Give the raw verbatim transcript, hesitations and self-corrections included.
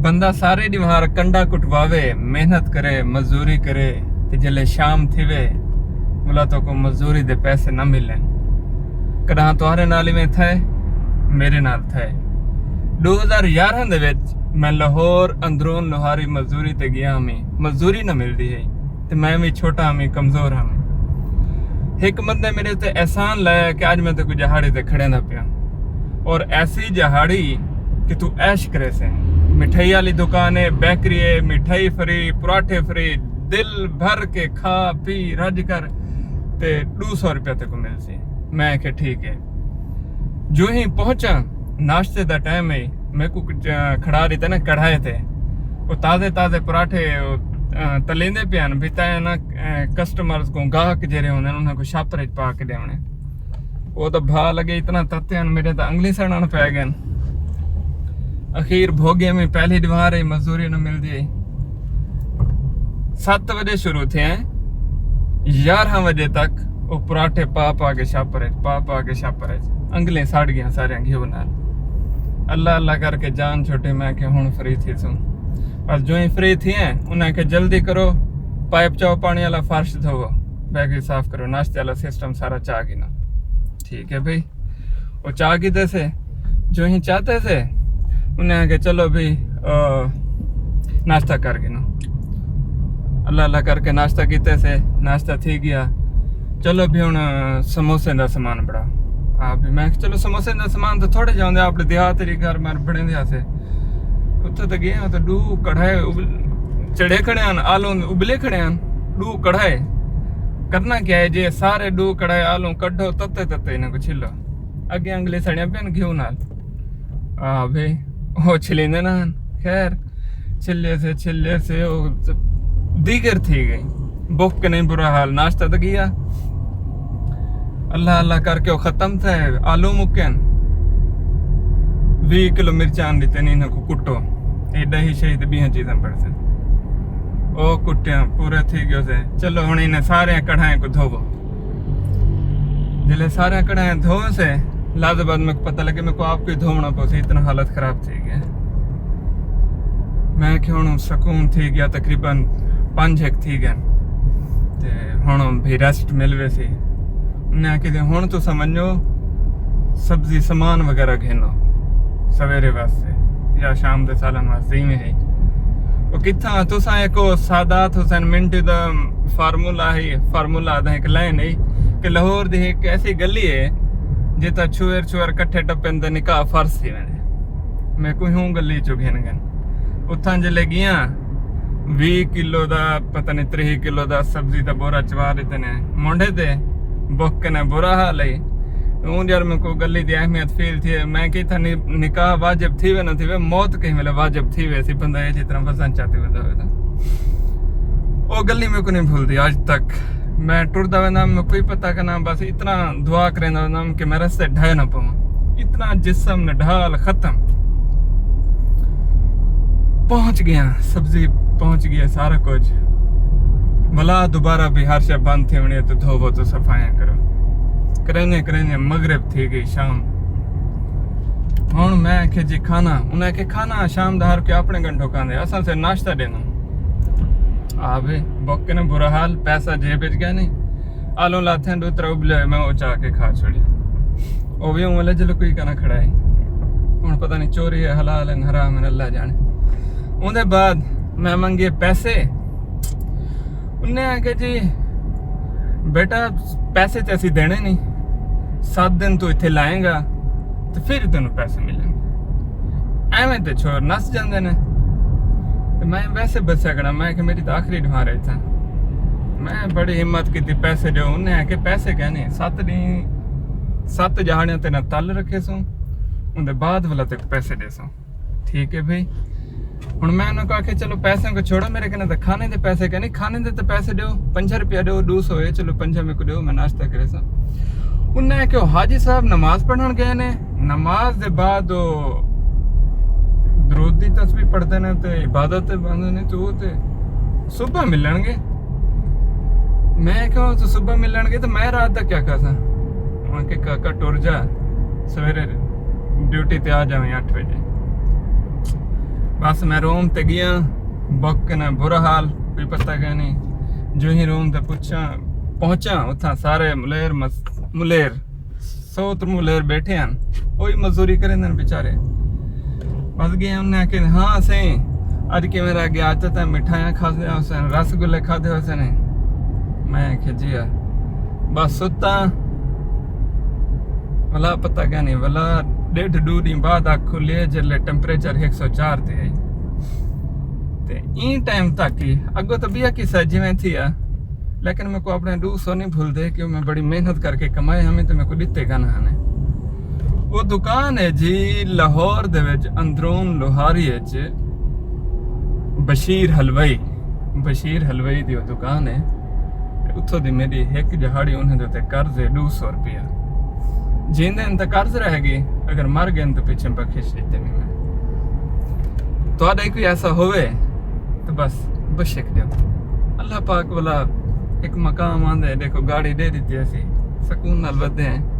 بندہ سارے ݙیہاڑ کنڈا کٹواوے، محنت کرے، مزدوری کرے، تے جلے شام تھیوے، ملا تو کو مزدوری دے پیسے نہ ملن۔ کݙاں تہاݙے نال ایویں تھئے؟ میݙے نال تھئے۔ ݙو ہزار یارہاں دے وچ میں لاہور اندرون لوہاری مزدوری تے ڳیا ہمی، مزدوری نہ ملدی ہئی، تے میں وی چھوٹا ہمی، کمزور ہمی۔ ہک بندے میݙے تے احسان لایا کہ اڄ میں تیکوں ݙیہاڑی تے کھڑیندا پیاں، اور ایسی ݙیہاڑی کہ توں عیش کریسیں۔ مٹھائی والی دکان ہے، بیکری ہے، مٹھائی فری، پراٹھے فری، دل بھر کے کھا پی رج کر، تے ݙو سو روپیہ تیکوں ملسی۔ میں آکھیا ٹھیک ہے۔ جو ہی پہنچاں، ناشتے دا ٹائم ہے، میکوں کچھ، آ، کھڑا ݙتے نا کڑھائے تے، او تازے تازے پراٹھے، او، آ، تلیندے پئے ہن، بھئی تاں نا، آ، کسٹمرز کوں، گاہک جیڑھے ہوندے ہن، انہاں کوں شاپر اچ پا کے ݙیوݨے۔ او تاں بھا لڳے اتنا تتے ہن، میݙے تاں انگلیں سڑݨ پئے ڳئن۔ اخیر بھوڳے میں پہلی ݙیہاڑ ہئی، مزدوری نہ ملدی ہئی۔ ست وڄے شروع تھئے ہیں، یارہاں وڄے تک او پراٹھے پا پا کے شاپر اچ، پا پا کے شاپر اچ۔ انگلیں سڑ ڳیاں ساریاں گھیو نال۔ اللہ اللہ کر کے جان چھٹی، میں کہ ہݨ فری تھیسوں۔ بس جو ہی فری تھئے ہیں، انہاں کہ جلدی کرو، پائپ چاؤ پاݨی والا، فرش دھوو، بیکری صاف کرو، ناشتے والا سسٹم سارا چا گھنو۔ ٹھیک ہے بھئی۔ او چا کیتے سے، جو ہی چاتے سے، انہیں آکھیا چلو بھئی، آ، ناشتہ کر گھنو۔ اللہ اللہ کر کے ناشتہ کیتے سے، ناشتہ تھی ڳیا۔ چلو بھئی ہݨ سموسے دا سامان بݨا۔ آ بھئی میں آکھیا چلو سموسے دا سامان تاں تھوڑے جیہے ہوندے، اپݨے دیہات علی گھر میں بݨیندے ہاسے۔ اتھے تاں ڳئے ہاں تاں ݙو کڑھائے ابل-، چڑھے کھڑے ہن، آلو ابلے کھڑے ہن، ݙو کڑھائے۔ کرنا کیا ہے جی، سارے ݙو کڑھائے آلو کڈھو، تتے تتے انہاں کوں چھلو۔ اڳے انگلیں سڑیاں پئن گھیو نال۔ آ بھئی، او چھلیندے نہ ہن۔ خیر، چھلے سے، چھلے سے، او دیگر تھی ڳئی۔ بکھ کنیں برا حال، ناشتہ تاں ڳیا۔ اللہ اللہ کر کے او ختم تھئے، آلو مکن۔ ویہہ کلو مرچاں ݙتن انہاں کوں، کٹو۔ اے ݙہی شہی تے ٻیاں چیزاں پڑسن۔ او کٹیاں، پورے تھی ڳیو سے۔ چلو ہݨ انہیں سارے کڑھائیں کوں دھوو۔ جلے سارے کڑھائیں دھووے سے، لازم بعد میکوں پتہ لڳے میکوں آپ کوں دھووݨا پوسی، اتنا حالت خراب تھی ڳئے۔ میں کہ ہݨ سکون تھی ڳیا، تقریباً پنج ہک تھی ڳئن۔ تے ہݨ بھئی ریسٹ مل ویسی۔ انہیں آکھیا جی ہݨ تساں ونڄو سبزی سامان وغیرہ گھنو سویرے واسطے یا شام دے سالن واسطے، ایویں ہئی۔ او کتھاں تساں ہک او سادات حسین منٹو دا فارمولا ہئی، فارمولا دا ہک لائن ہئی کہ لاہور دی ہک ایسی گلی ہے جتھاں چھوہر چھوہر کٹھے ٹپن تے نکاح فرض تھی ویندے۔ میکوں ہوں گلی چوں گھن ڳئن۔ اتھاں جلے ڳیاں، ویہہ کلو دا، پتہ نہیں تریہہ کلو دا سبزی دا بورا چوا ݙتے نے مونڈھے تے، بکھ کنیں برا حال ہئی۔ اوں ڄر میکوں گلی دی اہمیت فیل تھی ہے۔ میں کہ اتھاں نی-، نکاح واجب تھیوے نہ تھیوے، موت کہیں ویلے واجب تھی ویسی، بندہ اے جتنا وزن چاتی ودا ہوئے تاں۔ او گلی میکوں نہیں بھلدی اڄ تک۔ میں ٹردا ویندم، میں کوئی پتہ کنا، بس اتنا دعا کریندا ویندم کہ میں رستے ڈھے نہ پواں۔ اتنا جسم نڈھال ختم۔ پہنچ ڳیاں، سبزی پہنچ ڳئی، سارا کجھ۔ ولا دوبارہ بھئی ہر شے بند تھیوݨی ہے تے دھوو تے صفائیاں کرو۔ کریندے کریندے مغرب تھی ڳئی، شام۔ ہݨ میں آکھیا جی کھانا، انہیں آکھیا کھانا شام دا ہر کوئی اپݨے گھنٹو کھاندے، اساں سے ناشتہ ݙیندوں۔ آ بھئی، بکھ کنیں برا حال، پیسہ جیب اچ ڳئے نہیں۔ آلو لاتھے ݙو ترے ابلے ہوئے، میں او چا کے کھا چھوڑی۔ او وی اوں ویلے جلے کوئی کنا کھڑا ہے۔ ہݨ پتہ نہیں چوری ہے، حلال ہے، حرام ہے، اللہ جاݨے۔ اوندے بعد میں منگے پیسے۔ انہیں آکھیا جی بیٹا، پیسے تے اسی دینے نہیں، ست دن تو اتھے لائیں گا تے پھر تینوں پیسے ملن گے۔ ایویں تے چھوہر نس جاندے نے۔ تے میں ویسے بسیا کھڑا، میں کہ میری تاں آخری ڈھوار ہے اتھاں۔ میں بڑی ہمت کیتی، پیسے ݙیو۔ انہیں آکھیا پیسے کائنی، ست ݙینھ، ست ݙیہاڑیاں تیݙا تل رکھیسوں، اوندے بعد ولا تیکوں پیسے ݙیسوں۔ ٹھیک ہے بھئی۔ ہݨ میں انہاں کوں آکھیا چلو پیسے کوں چھوڑو، میݙے کنے تاں کھانے دے پیسے کائنی، کھانے دے تاں پیسے ݙیو، پنجاہ روپیہ ݙیو، ݙو سو ہے، چلو پنجاہ میکوں ݙیو، میں ناشتہ کریساں۔ انہیں آکھیا حاجی صاحب نماز پڑھݨ ڳئے نے، نماز دے بعد او درود دی تسبیح پڑھدے نے تے عبادت تے بندے نے، تے او تے صبح ملݨ گے۔ میں آکھیا تو صبح ملݨ گے تے میں رات دا کیا کھاساں؟ انہاں آکھیا کاکا ٹر جا، سویرے ڈیوٹی تے آ جاویں اٹھ وجے۔ بس میں روم تے ڳیاں، بک کنا برا حال، کوئی پتہ کائنی۔ جو ہی روم تے پچھاں، پہنچاں، اتھاں سارے ملیر مس-، ملیر، سوت ملیر بیٹھے ہن، اوہی مزدوری کریندن بیچارے۔ بس ڳئے انہاں آکھیا، ہاں سئیں، اڄ کیویں رہ ڳیا؟ اڄ تاں مٹھائیاں کھادے ہوسن، رس گلے کھادے ہوسن۔ میں آکھیا، جی ہا۔ بس ستاں، ولا پتہ کائنی، ولا ݙیڈھ ݙو ݙینہہ بعد اکھ کھلی، جلے ٹمپریچر ہک سو چار تے آئی۔ تے ایں ٹائم تک ہی، اڳوں تاں ٻیا قصہ جیویں تھیا، لیکن میکوں اپݨے ݙو سو نہیں بھلدے، کہ میں بڑی محنت کر کے کمائے ہمیں تے میکوں ݙتے کائنی ہن۔ او دکان ہے جی لاہور دے وچ، اندرون لوہاری وچ، بشیر حلوائی، بشیر حلوائی دی او دکان ہے۔ تے اتھوں دی میݙی ہک ݙیہاڑی انہاں دے تے قرض ہے ݙو سو روپیہ۔ جیندے ہن تاں قرض رہ ڳئے، اگر مر ڳئے ہن تاں پچھے بخش ݙتے نے میں۔ تہاݙا ہی کوئی ایسا ہووے تاں بس بشک ݙیو۔ اللہ پاک ولا ہک مقام آندے، ݙیکھو ڳاڑی ݙے ݙتی اسی، سکون نال ودے ہیں۔